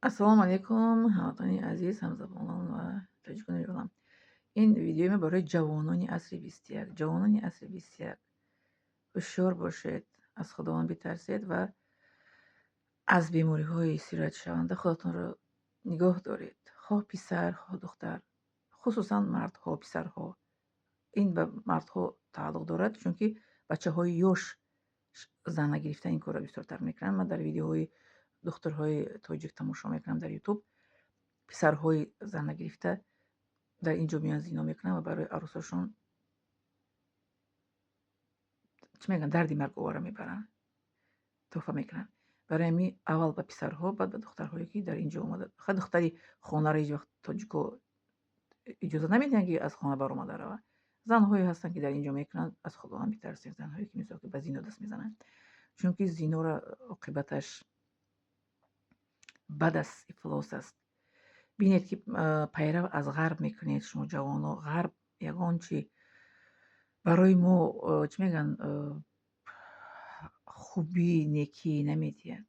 Ассалому алайкум, ҳамватанони азиз, ҳамзабонон ва тоҷикони олам. Ин видеои ман барои ҷавонони асри 21. Ҷавонони асри 21, ҳушёр бошед, аз Худованд битарсед ва аз бемориҳои сироятшаванда худатонро нигоҳ доред. Хоҳ писар, хоҳ духтар, хусусан мардҳо, писарҳо. Ин ба мардҳо тааллуқ дорад, чунки бачаҳои ёш зан нагирифта ин корро бисёртар мекунанд. Ман дар видеоҳои духтурҳои тоҷик тамошо мекунам дар Ютуб. Писарҳои зан нагирифта дар ин ҷо меоянд, зино мекунанд ва барои арӯсошон, чӣ мегӯянд, дарди марговара мебаранд, тӯҳфа мекунанд. Барои ҳамин аввал ба писарҳо, баъд ба духтарҳое, ки дар ин ҷо омада. Ха, духтари хонаро ҳеҷ вақт тоҷико иҷоза намедиҳанд, ки аз хона баромада равад. Занҳое ҳастанд, ки дар ин ҷо мекунанд, аз Худованд битарсед. Занҳое, ки мисол ба зино даст мезананд. Чунки зинора оқибаташ бад аст, ифлос аст. Бинед, ки пайрав аз ғарб мекунед шумо, ҷавоно. Ғарб ягон чи барои мо, чӣ мегӯянд, хубӣ, некӣ намедиҳад.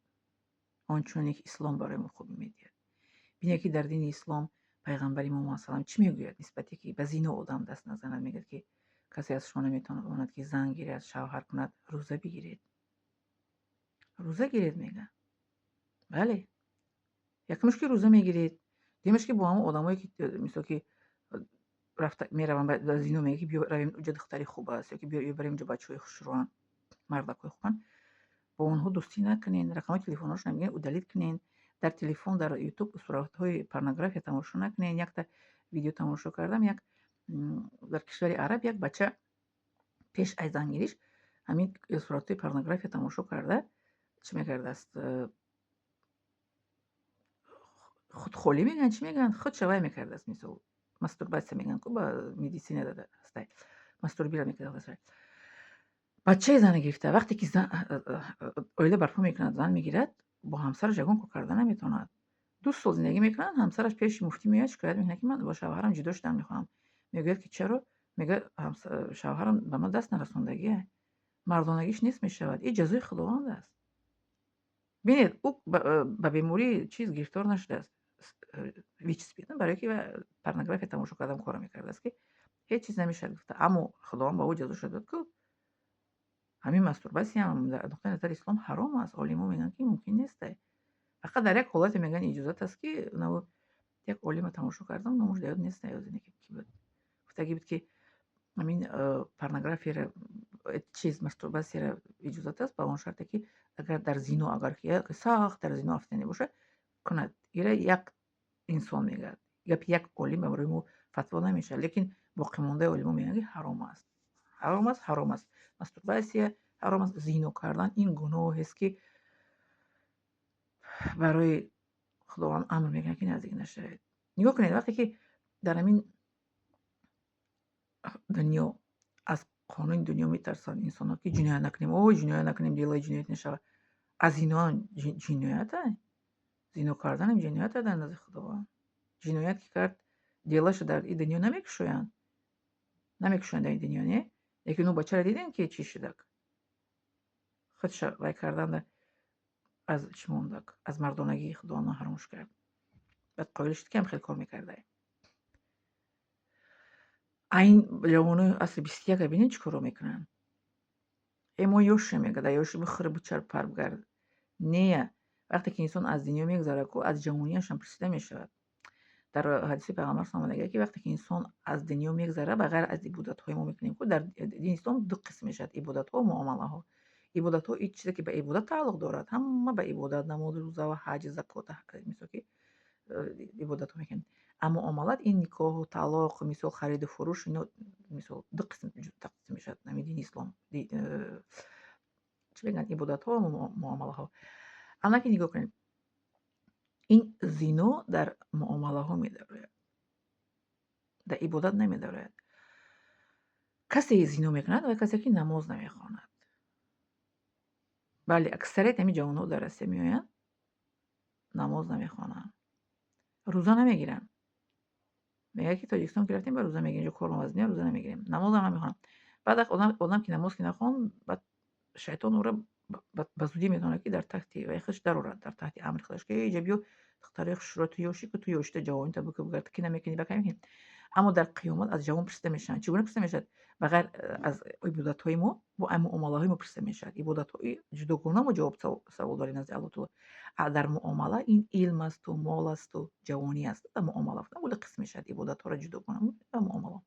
Он чуне ки ислом барои мо хубӣ медиҳад. Бинед, ки дар дини ислом пайғамбари мо салам чӣ мегӯяд нисбате ки ба зино одам даст назанад? Мегӯяд, ки касе аз шумо наметавонад, ки зан гирад, шавҳар кунад, рӯза бигиред. Рӯза гиред, мегӯяд. Бале. Якумш, ки рӯза мегиред, дуюмаш, ки бо ҳамон одамое, ки мисол ки рафта мераванд ба зино, мегӯяд, ки биё равем, уҷа духтари хуб аст, ё ки биё барем, уҷа бачаҳои хушрӯанд, мардакҳои хубанд. Бо онҳо дӯстӣ накунед, рақамҳои телефонҳошонро мегӯянд, удалить кунед. Дар телефон, дар Ютуб суратҳои порнография тамошо накунед. Якта видео тамошо кардам, як дар кишвари араб як бача пеш аз зангириш ҳамин суратҳои порнография тамошо карда, чӣ мекардааст? Худхолӣ мегӯянд, чӣ мегӯянд, худша вай мекардааст, мисол мастурбатсия мегӯянд ку, ба медицина ҳастай, мастурбира мекардааст. Бачаи зана гирифта, вақте ки оила барпо мекунад, зан мегирад, бо ҳамсараш ягон кор карда наметавонад. 2 сол зиндагӣ мекунанд, ҳамсараш пеши муфтӣ меояд, шикоят мекунад, ки ман бо шавҳарам ҷудо шудан мехоҳам. Мегӯяд, ки чаро? Мегӯяд, шавҳарам ба ман даст нарасондагия. Мардонагиш нест мешавад. Ин ҷазои Худованд аст. Бинед, ӯ ба бемории чиз гирифтор нашудааст, ВИЧ, СПИД, барое ки порнография тамошо кардам кора мекардааст, ки ҳеҷ чиз намешавад гуфта. Аммо Худованд ба ӯ ҷазоша дод ку. Ҳамин мастурбатсияам дар нуқтаи назари ислом ҳаром аст. Олимон мегӯянд, ки мумкин нестай. Фақат дар як ҳолате мегӯянд, иҷозат аст, ки як олима тамошо кардам, номаш дар ёд нест, ки кӣ буд. Гуфтагӣ буд, ки ҳамин порнографияра, чиз, мастурбатсияра иҷозат аст ба он шарте, ки агар дар зино, агар сахт дар зино афтида бошад, кунад. Ира як инсон мегӯяд. Гапи як олим барои мо фатво намешавад, лекин боқимондаи олимон мегӯянд, ки ҳаром аст. Ҳаром аст, ҳаром аст. Мастурбатсия ҳаром аст, зино кардан ин гуноҳест, ки барои Худованд амр мекунад, ки наздик нашавед. Нигоҳ кунед, вақте ки дар ҳамин дунё аз қонуни дунё метарсанд инсонҳо, ки ҷиноят накунем, ой, ҷиноят накунем, делаи ҷиноят нашавад. Аз зиноам ҷиноята? Зино карданам ҷиноята дар назди Худованд. Ҷиноят ки кард, делаша дар ин дунё намекушоянд. Намекушоянд дар ин дунё, не? Лекин ӯ бачаро дидем, ки чӣ шудак? Худша вай карданда аз чӣ мондак? Аз мардонагии Худованд маҳрумш кард. Баъд қоил шуд, ки ҳам хел кор мекардай. Айн ҷавонои асри 21-а бинед, чӣ корро мекунанд. Э, мо ёшем, мегӯяд, дар ёши бихӯр, бичар, пар бигард. Не, вақте ки инсон аз дунё мегзарад ку, аз ҷавониашам пурсида мешавад. Дар ҳадиси пайғамбар салом мегӯяд, ки вақте ки инсон аз дунё мегзарад, ба ғайр аз ибодатҳои мо мекунем ку, дар дини ислом ду қисм мешавад: ибодатҳо, муомалаҳо. Ибодатҳо ин чизе, ки ба ибодат тааллуқ дорад, ҳама ба ибодат, намоз, рӯза ва ҳаҷ, закот, мисол ки ибодатҳо мекунем. Аммо муомалат ин никоҳу талоқ, мисол хариду фурӯш, ино мисол ду қисм тақсим мешавад ҳамин дини ислом. Чӣ мегӯянд, ибодатҳо ва муомалаҳо. Аммо ки нигоҳ кунед, ин зино дар муомалаҳо медарояд, дар ибодат намедарояд. Касе зино мекунад ва касе, ки намоз намехонад. Бале, аксарияти ҳамин ҷавонҳо дар Россия меоянд, намоз намехонанд, рӯза намегиранд. Мегӯяд, ки Тоҷикистон ки рафтем, ба рӯза мегирем, инҷо кор вазния, рӯза намегирем, намозам намехонам. Баъд одам ки намоз ки нахонд, баъд шайтон ӯро Ба зудӣ медонад, ки дар таҳти вай худаш дарорад, дар таҳти амри худаш, ки иҷа биё, духтарои хушрӯ, ту ёшӣ ку, ту ёшида ҷавонита бикун, бугард, ки намекунӣ, ба ка мекунӣ. Аммо дар қиёмат аз ҷавон пурсида мешаванд. Чӣ гуна пурсида мешавад? Ба ғайр аз ибодатҳои мо, бо муомалаҳои мо пурсида мешавад. Ибодатҳои ҷудогона мо ҷавоб савол дорем назди Аллоҳ таоло. А дар муомала ин илм асту, мол асту, ҷавонӣ аст. Ва муомала гуфтам қисм мешавад. Ибодатҳоро ҷудогона ва муомала.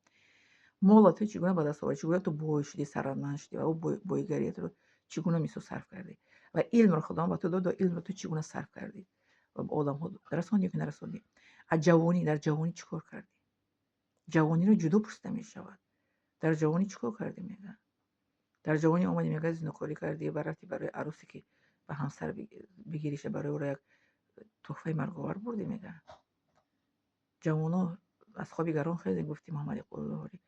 Мола ту чӣ гуна ба даст овардӣ? Чӣ гуна ту бой шудӣ, сарватманд шудӣ ва ӯ бойгариятро чӣ гуна мисол сарф кардӣ? Ва илмро Худованд ба ту дод ва илмро ту чӣ гуна сарф кардӣ? Ва ба одамҳо расондӣ ё ки нарасондӣ? А ҷавонӣ, дар ҷавонӣ чӣ кор кардӣ? Ҷавониро ҷудо пурсида мешавад. Дар ҷавонӣ чӣ кор кардӣ, мега? Дар ҷавонӣ омадӣ, мега, зинокорӣ кардӣ ва рафтӣ барои арӯсе, ки ба ҳамсар бигириша, барои ӯро як тӯҳфаи марговар бурдӣ, мега. Ҷавоно, аз хоби гарон хезед, гуфти Муҳаммади Қуръонӣ.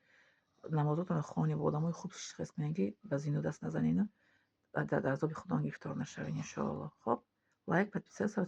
Намозотонро хонед, бо одамои хуб хез кунед, ки ба зино даст назанеду дар азоби Худо гирифтор нашавед, иншоаллоҳ. Хоб, лайк, подписаться.